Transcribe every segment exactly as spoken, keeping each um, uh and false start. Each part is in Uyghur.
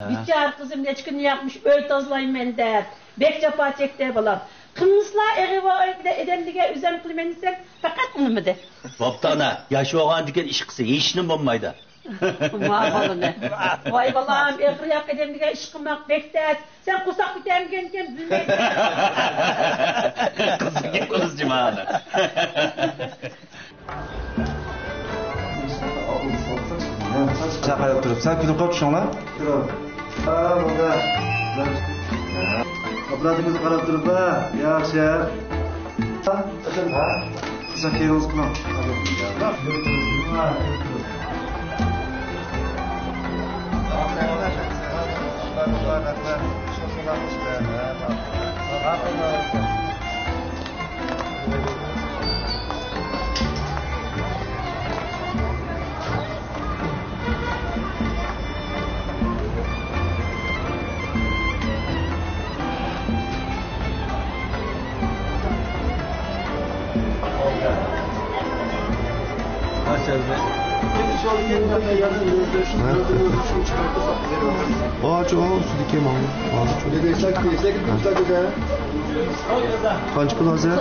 بىچارە قىزىم نەچچە كۈندىن ياقمىش ئۆي تازىلايمەن دەپ، بەك جاپا چەكتى بالام. قىلمىسىلا ئېغىر ئادەمگە ئۆزەم قىلىمەن دېسەم، پەقەت ئۇنىمىدى. بوپتۇ ئانا، ياش بولغاندىكىن ئىش قىلسا ھېچنېمە بولمايدۇ. ما بالىنى. ۋاي بالام، ئېغىر ياق ئادەمگە ئىش قىلماق بەك تەس. سەن قورساق كۆتەرمىگەنكەن بىلمەيسەن. قىزىق گەپ قىلىسىز جۇما ئانا. سەن قاياققا تۇرۇپ؟ سەن كۈلۈپ قوي چۈشۈڭلار. ھا، بولدى. ئاپپاراتىڭىزغا قاراپ تۇرۇپ، ھا؟ ياخشى. ھا؟ سەن كېيىنىڭىز قىلىڭ. ئاچ، ئۇ ئۈستىدىكى ماڭا. قانچە پۇل ھازىر؟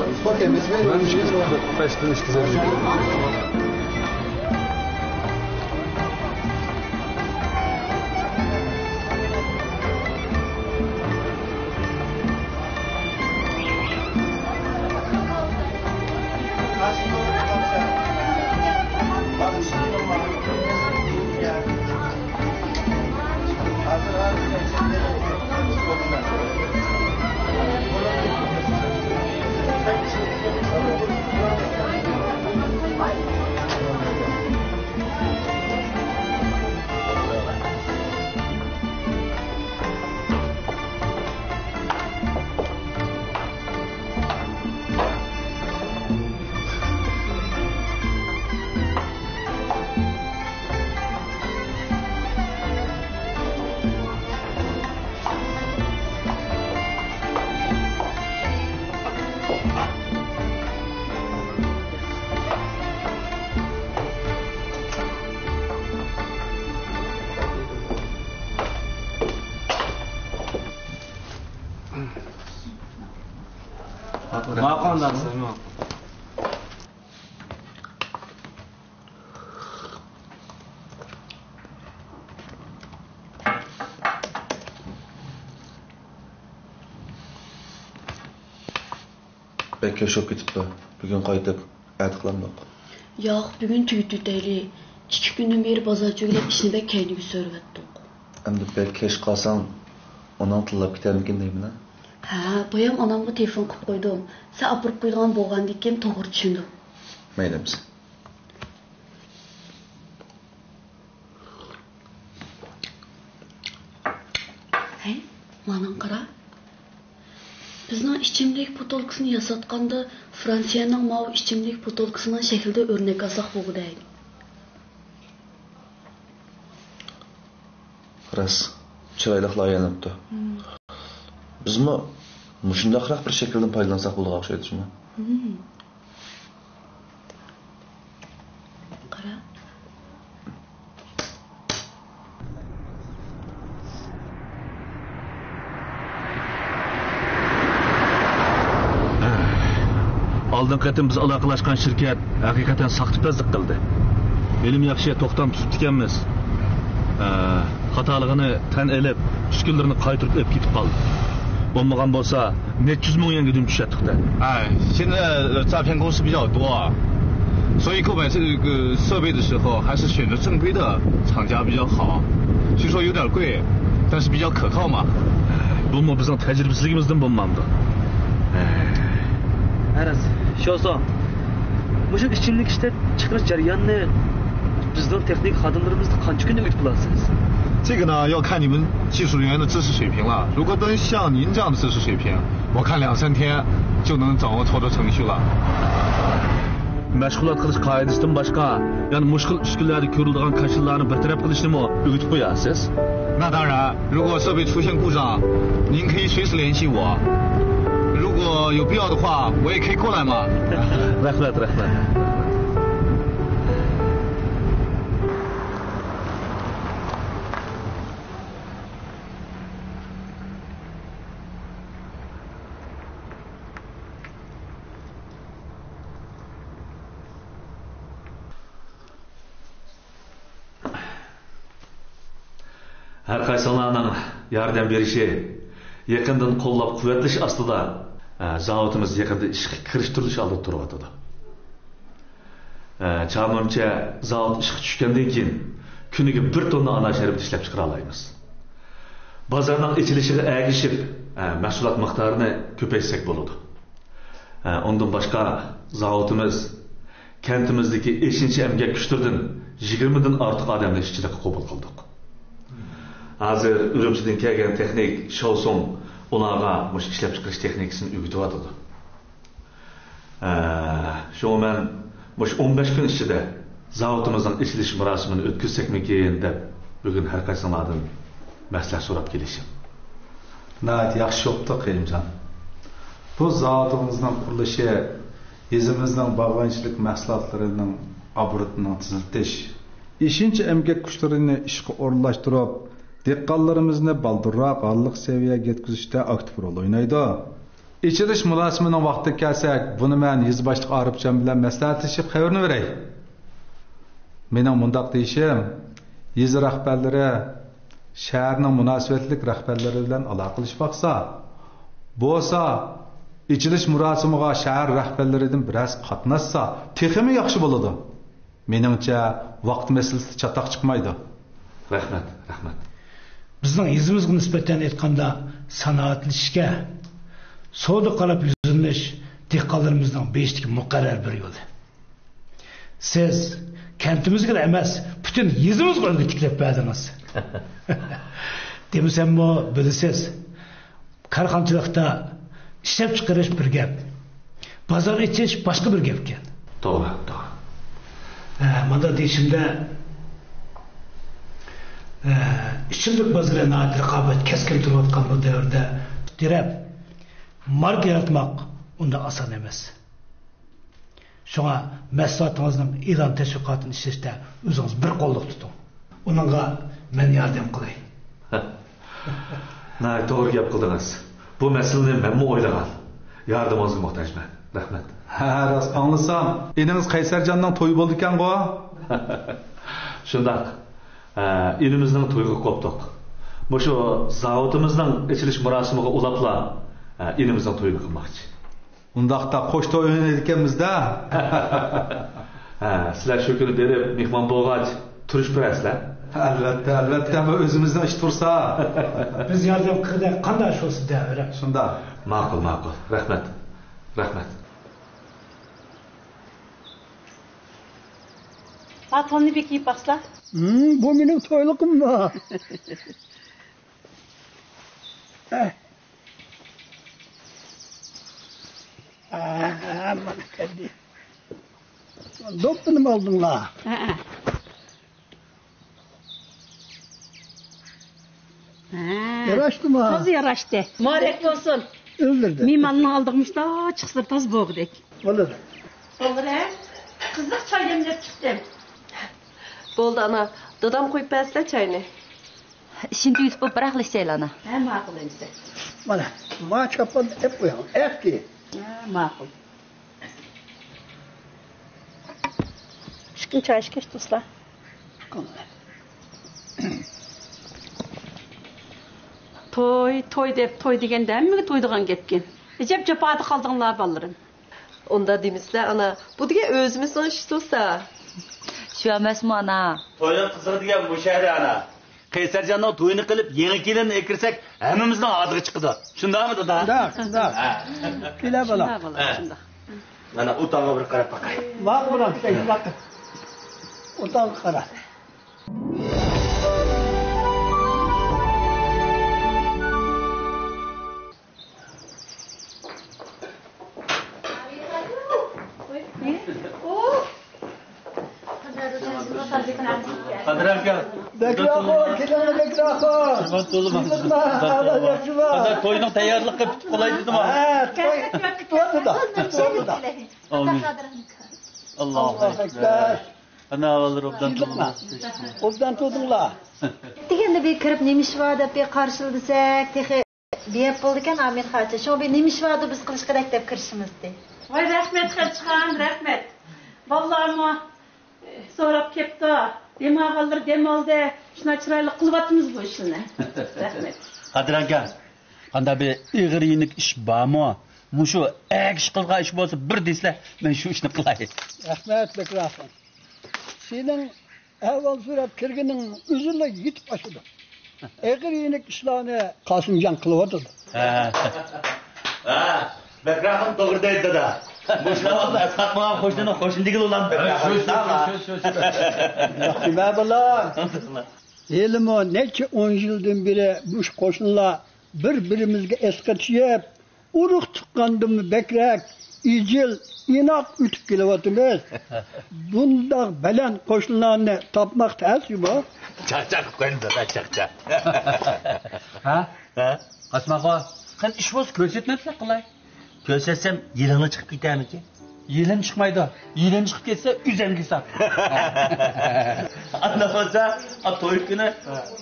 ماقۇل نەرسە. بەك كەچ بولۇپ كېتىپتۇ. بۈگۈن قايتىپ ئەتە قىلامدۇق؟ ياق، بۈگۈن تۈگىتىۋېتەيلى. ئىككى كۈندىن بېرى بازار چۆگىلەپ ئىشنى بەك كەينىگە سۈرۈۋەتتۇق. ئەمدى بەك كەچ قالساڭ، ئاناڭ تىللاپ كېتەرمىكىن دەيمەن ھە. ھە، بايام ئانامغا تېلېفون قىلىپ قويدۇم. سەن ئاپىرىپ قويىدىغان بولغاندىكىن توغرا چۈشىنىدۇ. مەيلى ئەمىسە. ھەي، مانا قارا. بىزنىڭ ئىچىملىك بوتۇلكىسىنى ياساتقاندا، فرانسىيەنىڭ ماۋۇ ئىچىملىك بوتۇلكىسىنىڭ شەكلىدە ئۆرنەك ئالساق بولغۇدەك. راست، چىرايلىق لايىھەلىنىپتۇ. مم. بىزمۇ مۇشۇنداقراق بىر شەكىلدىن پايدىلانساق بولىدىغان ئوخشايدۇ شۇمۇ. مم. قارا. ئالدىنقى قېتىم بىز ئالاقىلەشكەن شىركەت ھەقىقەتەن ساختىپەزلىك قىلدى. ھېلىمۇ ياخشى توختام تۇتۇپتىكەنمىز. ئە، خاتالىقىنى تەن ئېلىپ، ئۈسكۈنىلىرىنى قايتۇرۇپ ئېلىپ كېتىپ قالدى. بولمىغان بولسا، نەچچە يۈز مىڭ يۈەنگە دۈم چۈشەتتۇق-تە. 哎，现在呃诈骗公司比较多啊，所以购买这个设备的时候还是选择正规的厂家比较好。虽说有点贵，但是比较可靠嘛。 بۇمۇ بىزنىڭ تەجرىبىسىزلىكىمىزدىن بولمامدۇ؟ ھە راست. شياۋسۇڭ، مۇشۇ ئىچىملىك ئىشلەپ چىقىرىش جەريانىنى بىزنىڭ تېخنىكا خادىملىرىمىزنى قانچە كۈندە ئۆگىتىپ بولارسىز؟ 这个呢，要看你们技术人员的知识水平了。如果都像您这样的知识水平，我看两三天就能掌握操作程序了。 مەشغۇلات قىلىش قائىدىسىدىن باشقا، يەنە مۇشۇ خىل ئۈسكۈنىلەردە كۆرۈلىدىغان كاشىلىلارنى بىر تەرەپ قىلىشنىمۇ ئۆگىتىپ قويارسىز. 那当然，如果设备出现故障，您可以随时联系我。如果有必要的话，我也可以过来嘛。 رەھمەت، رەھمەت. ھەر قايسىڭلارنىڭ ياردەم بېرىشى، يېقىندىن قوللاپ-قۇۋۋەتلىشى ئاستىدا، ئە، زاۋۇتىمىز يېقىندا ئىشقا كىرىشتۈرۈلۈش ئالدىدا تۇرۇۋاتىدۇ. ئە، چامىمچە زاۋۇت ئىشقا چۈشكەندىن كېيىن كۈنىگە بىر توننا ئانار شەربىتى ئىشلەپچىقىرالايمىز. بازارنىڭ ئېچىلىشىغا ئەگىشىپ، ئە، مەھسۇلات مىقدارىنى كۆپەيتسەك بولىدۇ. ئە، ئۇندىن باشقا زاۋۇتىمىز كەنتىمىزدىكى ئېشىنچا ئەمگەك كۈچلىرىدىن يىگىرمىدىن ئارتۇق ئادەمنى ئىشچىلىققا قوبۇل قىلدۇق. ھازىر ئۈرۈمچىدىن كەلگەن تېخنىك شاۋسۇڭ ئۇلارغا مۇشۇ ئىشلەپچىقىرىش تېخنىكىسىنى ئۆگىتىۋاتىدۇ. ئە، شۇڭا مەن مۇشۇ ئون بەش كۈن ئىچىدە زاۋۇتىمىزنىڭ ئېچىلىش مۇراسىمىنى ئۆتكۈزسەكمىكىن دەپ، بۈگۈن ھەر قايسىڭلاردىن مەسلىھەت سوراپ كېلىشىم. ناھايىتى ياخشى بوپتۇ، قېيۇمجان. بۇ زاۋۇتىڭىزنىڭ قۇرۇلۇشى يېزىمىزنىڭ باغۋەنچىلىك مەھسۇلاتلىرىنىڭ ئوبوروتىنىڭ تېزلىتىش، ئېشىنچا ئەمگەك كۈچلىرىنى ئىشقا ئورۇنلاشتۇرۇپ، دېھقانلىرىمىزنى بالدۇرراق ھاللىق سەۋىيەگە يەتكۈزۈشتە ئاكتىپ رول ئوينايدۇ. ئېچىلىش مۇراسىمىنىڭ ۋاقتىغا كەلسەك، بۇنى مەن يېزا باشلىقى ئارىپجان بىلەن مەسلىھەتلىشىپ خەۋىرىنى بېرەي. مېنىڭ مۇنداق دېيىشىم، يېزا رەھبەرلىرى شەھەرنىڭ مۇناسىۋەتلىك رەھبەرلىرى بىلەن ئالاقىلىشىپ باقسا، بولسا ئېچىلىش مۇراسىمىغا شەھەر رەھبەرلىرىدىن بىرەرسى قاتناشسا، تېخىمۇ ياخشى بولىدۇ. مېنىڭچە، ۋاقىت مەسىلىسىدە چاتاق چىقمايدۇ. رەھمەت، رەھمەت. بىزنىڭ يېزىمىزغا نىسبەتەن ئېيتقاندا، سانائەتلىشىشكە، سودا قاراپ يۈزلىنىش دېھقانلىرىمىزنىڭ بېيىشتىكى مۇقەررەر بىر يولى. سىز كەنتىمىزگىلا ئەمەس، پۈتۈن يېزىمىزغا ئۈلگە تىكلەپ بەردىڭىز. دېمىسەممۇ بىلىسىز، كارخانىچىلىقتا ئىشلەپچىقىرىش بىر گەپ، بازار ئېچىش باشقا بىر گەپكەن. توغرا، توغرا. ھە، مانا دېيىشىمدە، ھە، ئىچىملىك بازىرى ناھايىتى رىقابەت كەسكىن تۇرۇۋاتقان بۇ دەۋردە تېرەپ ماركا ياراتماق ئۇنداق ئاسان ئەمەس. شۇڭا مەھسۇلاتىڭىزنىڭ ئېلان تەشۋىقاتىنى ئىشلەشتە ئۆزىڭىز بىر قوللۇق تۇتۇڭ. ئۇنىڭغا مەن ياردەم قىلاي. ناھايىتى توغرا گەپ قىلدىڭىز. بۇ مەسىلىنى مەنمۇ ئويلىغان. ياردىمىڭىزگە موھتاجمەن. رەھمەت. ھە، راست ئاڭلىسام، ئىنىڭىز قەيسەرجاننىڭ تويى بولىدىكەنغۇ؟ شۇنداق. ھە، ئىنىمىزنىڭ تويىغا قوپتۇق. مۇشۇ زاۋۇتىمىزنىڭ ئېچىلىش مۇراسىمىغا ئۇلاپلا، ھە، ئىنىمىزنىڭ تويىنى قىلماقچى. ئۇنداقتا قوش توي ئوينايدىكەنمىز-دە. ھە، سىلەر شۇ كۈنى بېرىپ مېھمان بولغاچ تۇرۇشۇپ بېرەرسىلەر. ئەلۋەتتە، ئەلۋەتتە، بۇ ئۆزىمىزنىڭ ئىشى تۇرسا. بىز ياردەم قىلدۇق، قانداق ئىش بولسا دەۋېرىڭ. شۇنداق. ماقۇل، ماقۇل. رەھمەت. رەھمەت. ھا، توننى بېكىيىپ باقسا. ھىم، بۇ مېنىڭ تويلۇقۇممۇ؟ ئە، مانا كەلدى. دوپپىنىمۇ ئالدىڭلار؟ ھەئە. ھە. ياراشتىمۇ؟ تازا ياراشتى. مۇبارەك بولسۇن. ئۆلدۈردى. مېھماننىڭ ئالدىغا مۇشۇنداق چىقسا تازا بولغۇدەك. بولىدۇ. بالىلىرىم، قىزىق چاي دەملەپ چىقتىم. بولدى ئانا، دادام قۇيۇپ بەرسىلە چاينى. ئىشىنى تۈگىتىپ بولۇپ بىراقلا ئىچەيلى ئانا. ھە، ماقۇل ئەمىسە. مانا، ما چاپاننى ئەپ قويۇڭ، ئەپكى. ھە، ماقۇل. پىشقىن چاي ئىچكەچ دوستلار. توي، توي دەپ توي دېگەندە ھەممىگە تويىدىغان گەپكەن. ئەجەب جاپادا قالدىڭلار بالىلىرىم. ئۇنداق دېمىسىلە ئانا، بۇ دېگەن ئۆزىمىزنىڭ ئىشى تۇرسا. شۇ ئەمەسمۇ ئانا؟ توينىڭ قىزىقى دېگەن مۇشۇ ئىدى ئانا. قەيسەرجاننىڭ تويىنى قىلىپ يېڭى كېلىننى ئەكىرسەك ھەممىمىزنىڭ ئادىغا چىقىدۇ. شۇنداقمۇ دادا؟ شۇنداق، شۇنداق. ھە. كېلە بالا. شۇنداق بالا، ھە. شۇنداق. مانا ئۇ تاغقا بىر قاراپ باقاي. ماقۇل بولام، شۇنداق. ئۇ تاغقا قارا. قادىر ئاكا. بەكرى ئاخۇن، كېلىڭلار، بەكرى ئاخۇن. ئەمەن تولىمۇ. ياخشىما؟ قادىر، توينىڭ تەييارلىقى پۈتۈپ قالاي دېدىم. ھە، توي پۈتۈۋاتىدۇ. پۈتۈۋاتىدۇ. ئاللاھۇ ئەكبەر. ئەنە ئاۋۋاللىرى ئوبدان تۇردۇڭلار. ئوبدان تۇردۇڭلار. دېگەندە بىر كىرىپ نېمە ئىش بار دەپ بىر قارشىلا دېسەك، تېخى بىيەپ بولىدىكەن ئامىر خاچا. شۇڭا بىر نېمە ئىش باردۇ بىز قىلىش كېرەك دەپ كىرىشىمىزدى. ۋاي رەھمەت خەلچىخان، رەھمەت. بالىلارمۇ سوراپ كەپتۇ. دەم ئالغانلىرى دەم ئالدى. شۇنداق چىرايلىق قىلىۋاتىمىز بۇ ئىشلارنى. رەھمەت. قادىر ئاكا، قانداق بىر ئېغىر يېنىك ئىش بارمۇ؟ مۇشۇ ئەگىش قىلىدىغان ئىش بولسا بىر دېسىلە، مەن شۇ ئىشنى قىلاي. رەھمەت، بەكرى ئاخۇن. سېنىڭ ئەھۋال سوراپ كىرگىنىڭ ئۆزىلا يېتىپ ئاشىدۇ. ئېغىر يېنىك ئىشلارنى قاسىمجان قىلىۋاتىدۇ. ھە. ھە، بەكرى ئاخۇن توغرا دەيدۇ، دادا. مۇشۇ ئەسقاتمىغان قوشنىنىڭ قوشنىدىكى ئۇلان بەكرى ئاخۇن. شۇ، شۇ، شۇ، شۇ، شۇ. ياخشى، مە بالا. ھېلىمۇ نەچچە ئون يىلدىن بېرى مۇشۇ قوشنىلار بىر-بىرىمىزگە ئەسقېتىشىپ، ئۇرۇق تۇغقاندىنمۇ بەكرەك، ئىجىل، ئىناق ئۆتۈپ كېلىۋاتىمىز. بۇنداق بەلەن قوشنىلارنى تاپماق تەس بۇ. چاقچاق قىلىپ قويدۇم، دادا، چاقچاق. ھە؟ ھە؟ قاسىم ئاغا، قېنى ئىش بولسا كۆرسەتمەمسىلەر قىلاي. كۆرسەتسەم يىلىڭلا چىقىپ كېتەرمىكىن؟ يىلىم چىقمايدۇ. يىلىم چىقىپ كەتسە ئۆزۈمگە ھېساب. ئانداق بولسا، ئا، توي كۈنى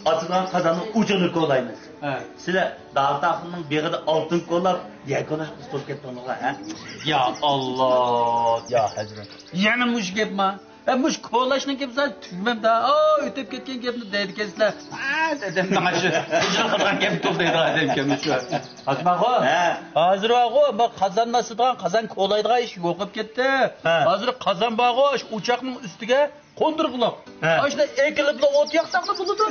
ئاچىدىغان قازاننىڭ ئۇچىنى كولايمىز. ھە. سىلەر داۋۇت ئاخۇننىڭ بېغىدا ئالتۇن كولاپ، يەر كولاشقا ئۇستا بولۇپ كەتتىڭلار، ھە؟ يا ئاللا، يا ھەزرەت. يەنە مۇشۇ گەپما؟ ھە، مۇشۇ كولاشنىڭ گېپى زادى تۈگىمەمدۇ. ئا، ئۆتۈپ كەتكەن گەپنى دەيدىكەنسىلەر. ھە، دەدەم ماڭا شۇ ھىجران قىلغان گەپ تولا دەيدىغان ئادەمكەن مۇشۇ. قاسىم ئاغا، ھە. ھازىر بارغۇ، بۇ قازان ئاسىدىغان، قازان كولايدىغان ئىش يوقاپ كەتتى. ھە. ھازىر قازان بارغۇ، شۇ ئوچاقنىڭ ئۈستىگە قوندۇرغۇلۇق. ھە. ئاشۇنى ئېكىلىپلا ئوت ياقساقلا بولىدۇ.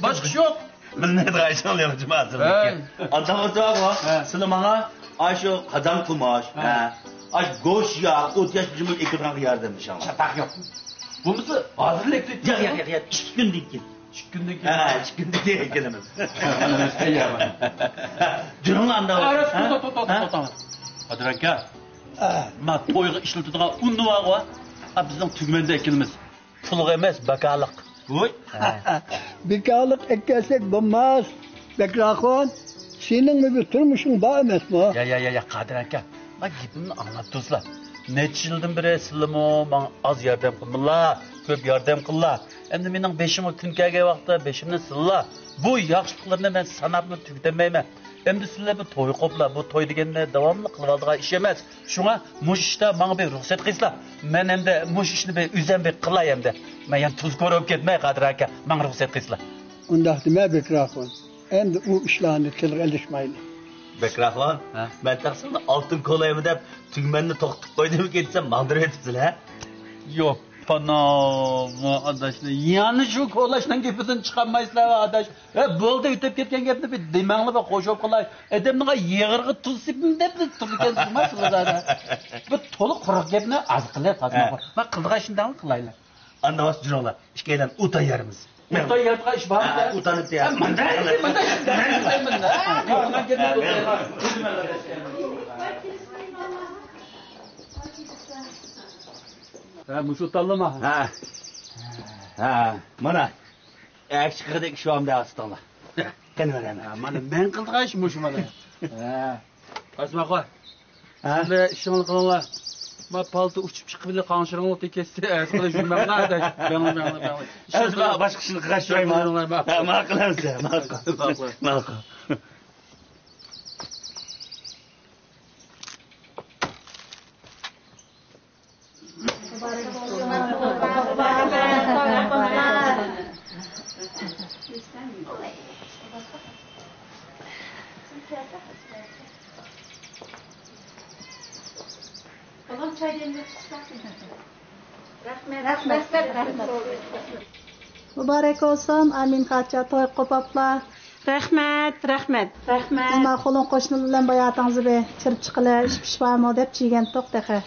باشقا ئىش يوق. بىلمەيدىغان ئىشىڭلار يوق جۇما ھازىر. ھەي. ئانداق بولسا بارغۇ، ھە. سىلەر ماڭا ئاشۇ قازان قوماچ، ھە. ھە. ئاشۇ گۆش ياغ، ئوت ياش بىلەن ئېكىلغانغا ياردەم بېرىشىڭلار. چاتاق يوق. بولمىسا ھازىرلا ئېكىلىپ. ياق، ياق، ياق، ياق. ئىككى كۈندىن كېيىن. ئىككى كۈندىن كېيىن. ھە، ئىككى كۈندىن كېيىن كېلىمىز. مانا مەن تەييارمەن. جۈرۈڭ ئاندا. ھە، راست، ھە؟ توختا، توختا، ھە؟ توختا. قادىر ئاكا، ھە. ما تويغا ئىشلىتىدىغان ئۇن بارغۇ، ھە، بىزنىڭ تۈگمەندە ئەكېلىمىز. پۇلغا ئەمەس، بىكارلىق. ۋوي. ھە. بىكارلىق ئەكەلسەك بولماس. بەكرى ئاخۇن، سېنىڭمۇ بىر تۇرمۇشۇڭ بار ئەمەسمۇ؟ يا، يا، يا، يا، قادىر ئاكا، ما گېپىمنى ئاڭلاپ تۇرسىلا. نەچچە يىلدىن بېرى سىلىمۇ ماڭا ئاز ياردەم قىلمىلا، كۆپ ياردەم قىللا. ئەمدى مېنىڭ بېشىمغا كۈن كەلگەن ۋاقىتتا بېشىمنى سىللا. بۇ ياخشىلىقلىرىنى مەن ساناپمۇ تۈگىتەلمەيمەن. ئەمدى سىلەر بۇ توي قوپلا، بۇ توي دېگەننى داۋاملىق قىلىۋالىدىغان ئىش ئەمەس. شۇڭا مۇشۇ ئىشتا ماڭا بىر رۇخسەت قىلسىلا. مەن ئەمدى مۇشۇ ئىشنى بىر ئۆزۈم بىر قىلاي ئەمدى. مەن يەنە تۇزكور بولۇپ كەتمەي، قادىر ئاكا، ماڭا رۇخسەت قىلسىلا. ئۇنداق دېمە، بەكرى ئاخۇن. ئەمدى ئۇ ئىشلارنى تىلغا ئېلىشمايلى. بەكرى ئاخۇن، ھە؟ مەن تەقسىردە ئالتۇن كولايمەن دەپ تۈگمەننى توختىتىپ قويدۇم كېتسەم ماڭدۇرۇۋېتىپسىلە، ھە؟ يوق، پانام، ئاداشنى يەنە شۇ كولاشنىڭ گېپىدىن چىقارمايسىلەر، ئاداش. ھە، بولدى، ئۆتۈپ كەتكەن گەپنى بىر دېمەڭلار، بىر خوش بولۇپ قالاي. ئادەمنىڭ يېغىرىغا تۇز سېپىمەن دەپ تۇرىدىكەنسىز ما سىلەر زادى. بىر تولا قۇرۇق گەپنى ئاز قىلىپ، ھازىر ھە. ما قىلىدىغان ئىشنى دەڭلا قىلايلى. ئاندىن بولسا جۈرۈڭلار، ئىككىيلەن ئۇ تەييارمىز. ئۇ تەييارغا ئىش بارمۇ؟ ھە، ئۇ تەييار. ھە، مانا، مانا، مانا. ھە، مۇشۇ تاللىما. ھە. ھە، مانا. ئەكشى قىلغۇدەك ئىش بارمۇ دەۋاتىسىلەر. قېنى بېرەمەن. ھە، مانا مەن قىلىدىغان ئىش مۇشۇ مانا. ھە. قاسىم ئاخۇن. ھە؟ سىلەر ئىشىڭلارنى قىلىڭلار. ما پالتا ئۇچۇپ چىقىپ بىللە قاڭشىرىڭلار تېكەتسە، ئەتىقىلى يۈرمەڭلار، ئاداش. بېڭىڭلار، بېڭىڭلار، بېڭىڭلار. ئىشىڭلارنى قىلىڭلار. باشقا ئىشنى قىلغاچ، ماقۇل. ھە، ماقۇل ئەمىسە، ماقۇل. ماقۇل. ماقۇل. بالام، چاي دەملەپ چىقسا. رەھمەت، رەھمەت، رەھمەت. مۇبارەك بولسۇن، ئامىن خاچا، توي قوپۇپلا. رەھمەت، رەھمەت، رەھمەت. بىز ما قولۇڭ قوشنىلار بىلەن باياتىڭىزنى بىر چىرىپ چىقىلى، ئىش پىش بارمۇ دەپ چىگەنتۇق تېخى.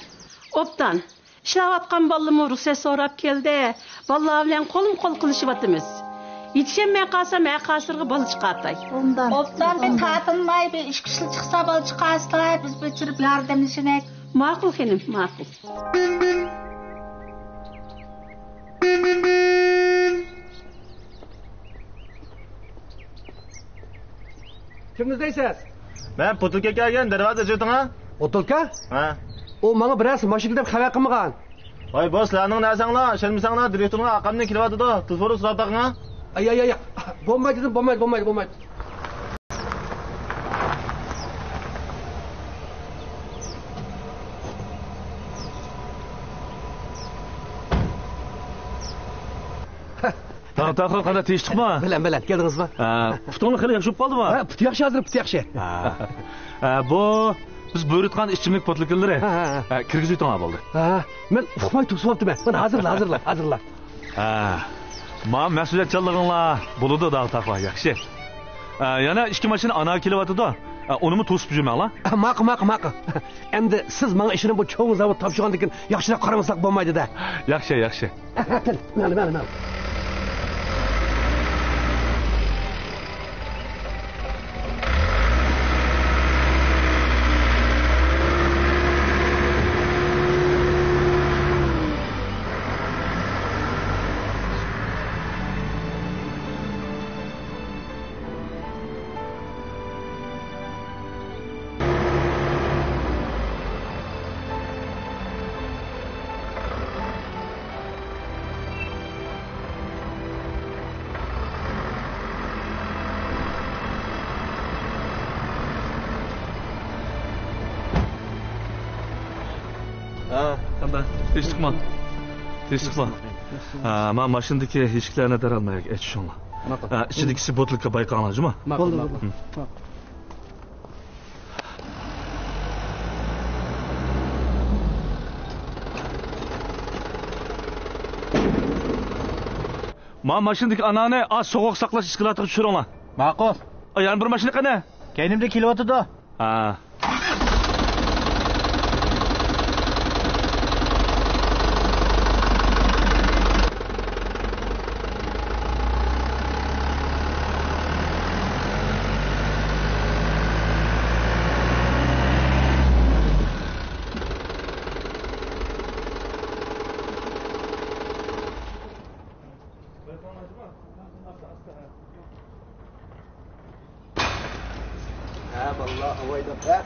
ئوبدان. ئىشلەۋاتقان بالىلىرىمۇ رۇخسەت سوراپ كەلدى. بالىلار بىلەن قولمۇ قول قىلىشىۋاتىمىز. يېتىشەلمەي قالسام، ھەر قاسىرىغا بالا چىقارتاي. ئوبدان. ئوبدان، بىر تارتىنماي، بىر ئىش كىشىلەر چىقسا، بالا چىقارسىلەر، بىز بىر چىرىپ ياردەملىشىمىز. ماقۇل خېنىم، ماقۇل. كىم ئىزدەيسىز؟ مەن بوتۇلكا كەلگەن، دەرۋازا ئېچىۋېتىڭا. بوتۇلكا؟ ھە. ئۇ ماڭا بىرەرسى ماشىنا دەپ خەۋەر قىلمىغان. ۋاي بوس، سىلەرنىڭ نەرسەڭلار، ئىشەنمىسەڭلار، دىرېكتورنىڭ ئاقامدىن كېلىۋاتىدۇ، تېلېفوندا سوراپ باقىڭا. ئاي، ئاي، ئاي، ئاي. بولمايدۇ دېدىم، بولمايدۇ، بولمايدۇ، بولمايدۇ. ئاتاخان، قانداق، تىنچلىقمۇ؟ بىلەن، بىلەن، كەلدىڭىزمۇ؟ ھە، پۇتۇڭلار خېلى ياخشى بولۇپ قالدىمۇ؟ ھە، پۇت ياخشى ھازىر، پۇت ياخشى. ھە. ھە، بۇ بىز بۇيرۇتقان ئىچىملىك بوتۇلكىلىرى. ھە، ھە، ھە. ھە، كىرگۈزۈۋېتىڭلار بولدى. ھە، مەن ئۇقماي تۇرۇپ سوراپتىمەن. مانا ھازىرلا، ھازىرلا، ھازىرلا. ھە، مانا مەسئۇلىيەتچانلىقىڭلار بولىدۇ، داغ تاپا، ياخشى. ھە، يەنە ئىككى ماشىنا ئانا كېلىۋاتىدۇ. ھە، ئۇنىمۇ توسۇپ يۈرمەڭلار. ھە، ماقۇل، ماقۇل، ماقۇل. ئەمدى سىز ماڭا ئىشىنىپ بۇ چوڭ زاۋۇت تاپشۇرغاندىن كېيىن ياخشىراق قارىمىساق بولمايدۇ-دە. ياخشى، ياخشى. ھە، ھە، مەيلى، مەيلى، مەيلى. ھە، قانداق؟ تىنچلىقمۇ؟ تىنچلىقمۇ؟ ھە، مانا ماشىنىدىكى ئىشىكلەرنى دەرھال ماياك ئېچىشىڭلار. ماقۇل. ھە، ئىچىدىكىسى بوتۇلكا بايقاڭلار، جۇما؟ ماقۇل، بولدى، ماقۇل. بولدى. ماقۇل. مانا ماشىنىدىكى ئاناڭنى ئاز سوغۇق ساقلاش ئىسكىلاتىغا چۈشۈرۈڭلار. ماقۇل. ئا، يەنە بىر ماشىنا قېنى؟ كەينىمدە كېلىۋاتىدۇ. ھە. ھە، بالىلار، ئاۋايلاپ، ھە.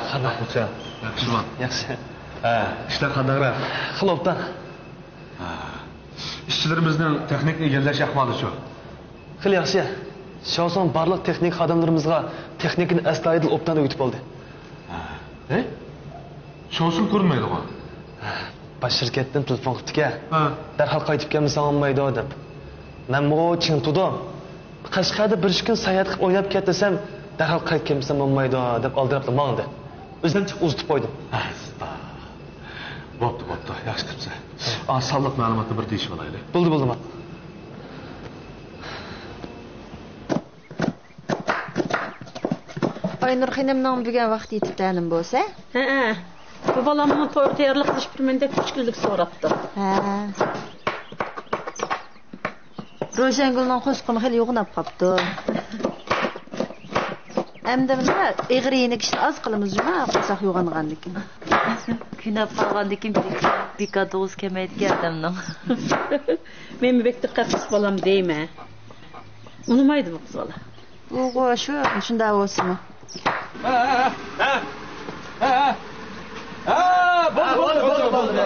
قانداق، خوجا؟ ياخشىمۇ؟ ياخشى. ھە، ئىشلار قانداقراق؟ خېلى ئوبدان. ھە. ئىشچىلىرىمىزنىڭ تېخنىكىنى ئىگىلەش ئەھۋالىچۇ؟ خېلى ياخشى. شاۋسۇن بارلىق تېخنىكا خادىملىرىمىزغا تېخنىكىنى ئەستايىدىل ئوبدان ئۆگىتىپ بولدى. ھە. ھەي؟ شاۋسۇن كۆرۈنمەيدىغۇ؟ باش شىركەتتىن تېلېفون قىپتىكەن. ھە. دەرھال قايتىپ كەلمىسەڭ بولمايدۇ دەپ. مەنمۇ چىڭ تۇردۇم. قەشقەردە بىر ئىككى كۈن ساياھەت قىلىپ ئويناپ كەت دېسەم، دەرھال قايتىپ كەلمىسەم بولمايدۇ دەپ ئالدىراپلا ماڭدى. ئۆزۈمچە ئۇزىتىپ قويدۇم. ئەستا. بوپتۇ، بوپتۇ. ياخشى قىپسەن. ئا، سانلىق مەلۇماتنى بىر دېيىشىۋالايلى. بولدى، بولدى، ماقۇل. ئاينۇر خېنىمنىڭ بۈگۈن ۋاقتى يېتىپتۇ، ھەنىم بولسا؟ ھەئە. بۇ بالامنىڭ تويغا تەييارلىق قىلىش بېرىمەن دەپ ئۈچ كۈنلۈك سوراپتۇ. ھە. روشەنگۈلنىڭ قوسۇقىمۇ خېلى يوغىناپ قاپتۇ. ئەمدى مۇنداق ئېغىر يېنىك ئىشنى ئاز قىلىمىز جۇما، قورساق يوغانغاندىكىن. قىيناپ قالغاندىكىن بىكار، بىكار تۇغۇسى كەلمەيدىكەن ئادەمنىڭ. مېنى بەك دىققەتلىك بالام دەيمەن. ئۇنىمايدىمۇ قىز بالا؟ بۇغۇ شۇ، شۇنداق بولسىمۇ. ھە، ھە، ھە. ھە، ھە، ھە. ھە، بولدى، بولدى، بولدى، بولدى.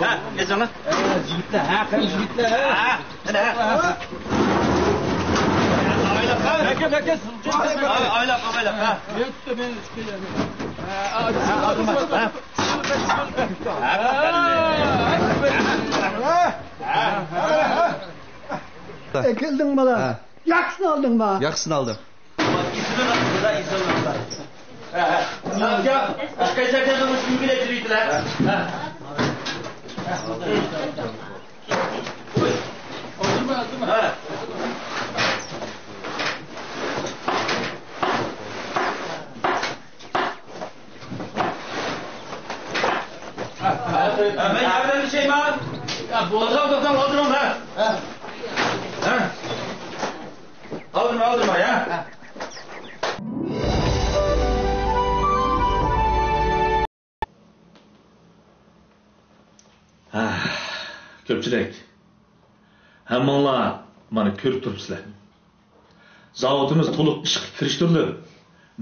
ھە، يېزىڭلار. ھە، يىگىتلەر، ھە، قېنى يىگىتلەر، ھە. ھە، ھە. ئايلاپ، ھە. ئايلاپ، ئايلاپ، ھە. يەتتە، مېنى ئىككى. ھە، ھە. ئەكەلدىڭ بالا. ھە. ياخشىسىنى ئالدىڭما؟ ياخشىسىنى ئالدىم. مەن ياردەملىشەيمەن. توختاڭ، توختاڭ، ئالدىراڭ، ھە. ھە. ئالدىرما، ئالدىرما، يا. ھە، كۆپچىلىك، ھەممىڭلار مانا كۆرۈپ تۇرۇپسىلەر. زاۋۇتىمىز تولۇق ئىشقا كىرىشتۈرۈلۈپ،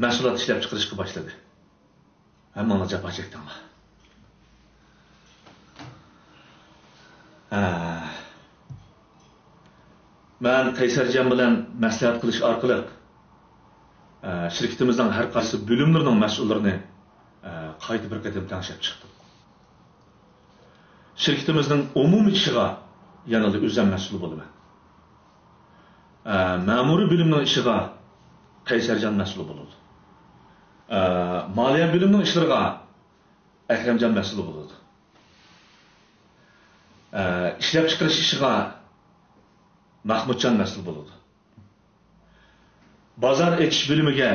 مەھسۇلات ئىشلەپچىقىرىشقا باشلىدى. ھەممىڭلار جاپا چەكتىڭلار. ھە. مەن قەيسەرجان بىلەن مەسلىھەت قىلىش ئارقىلىق، ھە، شىركىتىمىزنىڭ ھەر قايسى بۆلۈملىرىنىڭ مەسئۇللىرىنى، ھە، قايتا بىر قېتىم تەڭشەپ چىقتىم. شىركىتىمىزنىڭ ئومۇمىي ئىشىغا يەنىلا ئۆزۈم مەسئۇل بولىمەن. ئە، مەمۇرىي بۆلۈمنىڭ ئىشىغا قەيسەرجان مەسئۇل بولىدۇ. ئە، مالىيە بۆلۈمنىڭ ئىشلىرىغا ئەكرەمجان مەسئۇل بولىدۇ. ئە، ئىشلەپچىقىرىش ئىشىغا مەخمۇتجان مەسئۇل بولىدۇ. بازار ئېچىش بۆلۈمىگە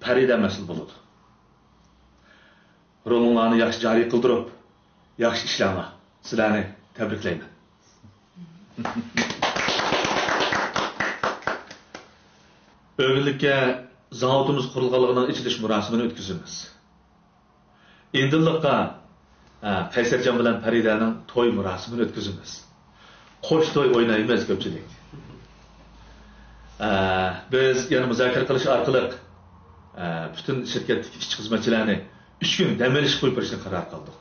پەرىدە مەسئۇل بولىدۇ. رولۇڭلارنى ياخشى جارى قىلدۇرۇپ، ياخشى ئىشلەڭلار. سىلەرنى تەبرىكلەيمەن. ئۆگۈنلۈككە زاۋۇتىمىز قۇرۇلغانلىقىنىڭ ئېچىلىش مۇراسىمىنى ئۆتكۈزىمىز. ئىندىنلىققا، ھە، قەيسەرجان بىلەن پەرىدەنىڭ توي مۇراسىمىنى ئۆتكۈزىمىز. قوش توي ئوينايمىز كۆپچىلىك. ھە، بىز يەنە مۇزاكىرە قىلىش ئارقىلىق، ھە، پۈتۈن شىركەتتىكى ئىشچى-خىزمەتچىلەرنى ئۈچ كۈن دەم ئېلىشقا قويۇپ بېرىشنى قارار قىلدۇق.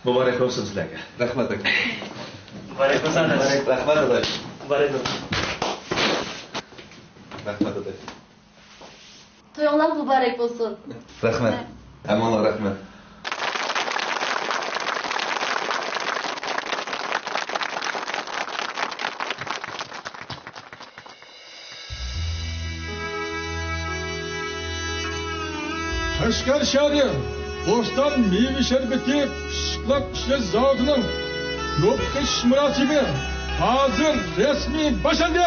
مۇبارەك بولسۇن سىلەرگە. رەھمەت، ئاكا. مۇبارەك بولسۇن، ئاداش. رەھمەت، ئاداش. مۇبارەك بولسۇن. رەھمەت، ئاداش. تويۇڭلار مۇبارەك بولسۇن. رەھمەت. ھەممىڭلارغا رەھمەت. قەشقەر شەھىرى بوستان مېۋە شەربىتى پىششىقلاپ ئىشلەش زاۋۇتىنىڭ يوپۇق ئېچىش مۇراسىمى ھازىر رەسمىي باشلاندى.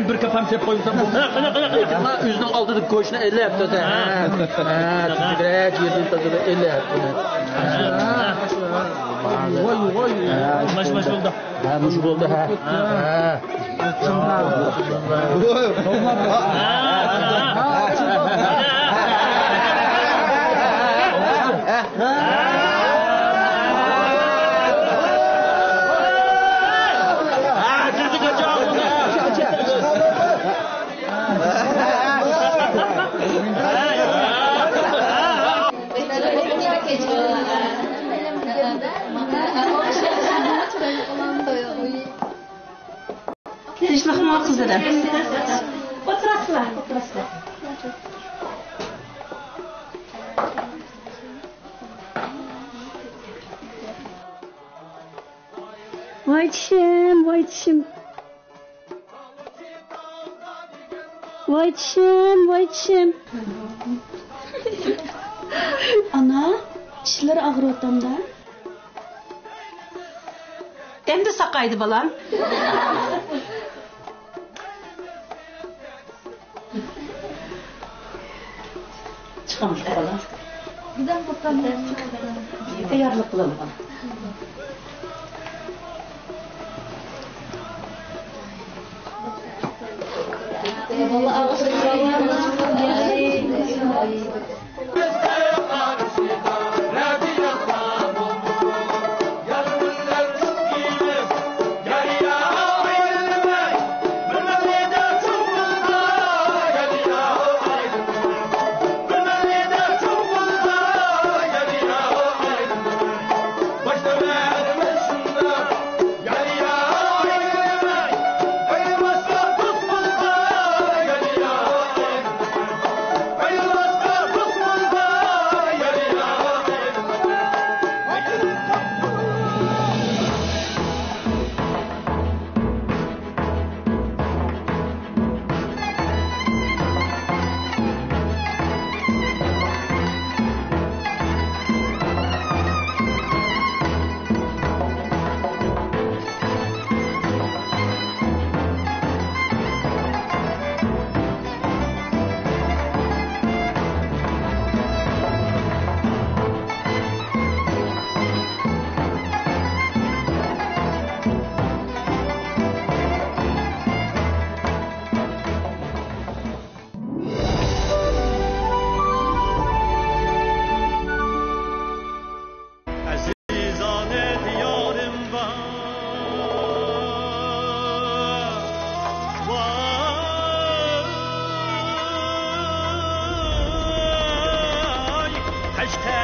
بىر كاپام سېلىپ قويمىسام بولمايدۇ. قېنى، قېنى، قېنى. ئۆزىنىڭ ئالدىدا گۆشنى ئېلىپ تازا. ھە. ھە، تۈزۈكرەك يېرىدىن تازا ئېلىپ. ۋاي، ۋاي. ماش، ماش بولدى. ھە، مۇشۇ بولدى، ھە. ھە. تىنچلىقمۇ قىزلىرىم؟ ئولتۇراسىلەر، ئولتۇراسىلەر. ۋاي چىشىم، ۋاي چىشىم. ۋاي چىشىم، ۋاي چىشىم. ئانا، چىشلىرى ئاغرىۋاتامدا؟ ئەمدى ساقايدى، بالام. چىقىمىز، بالام. تەييارلىق قىلىمىز. ئەزىزانە دىيارىم ۋاي، ۋاي، قەشقەر.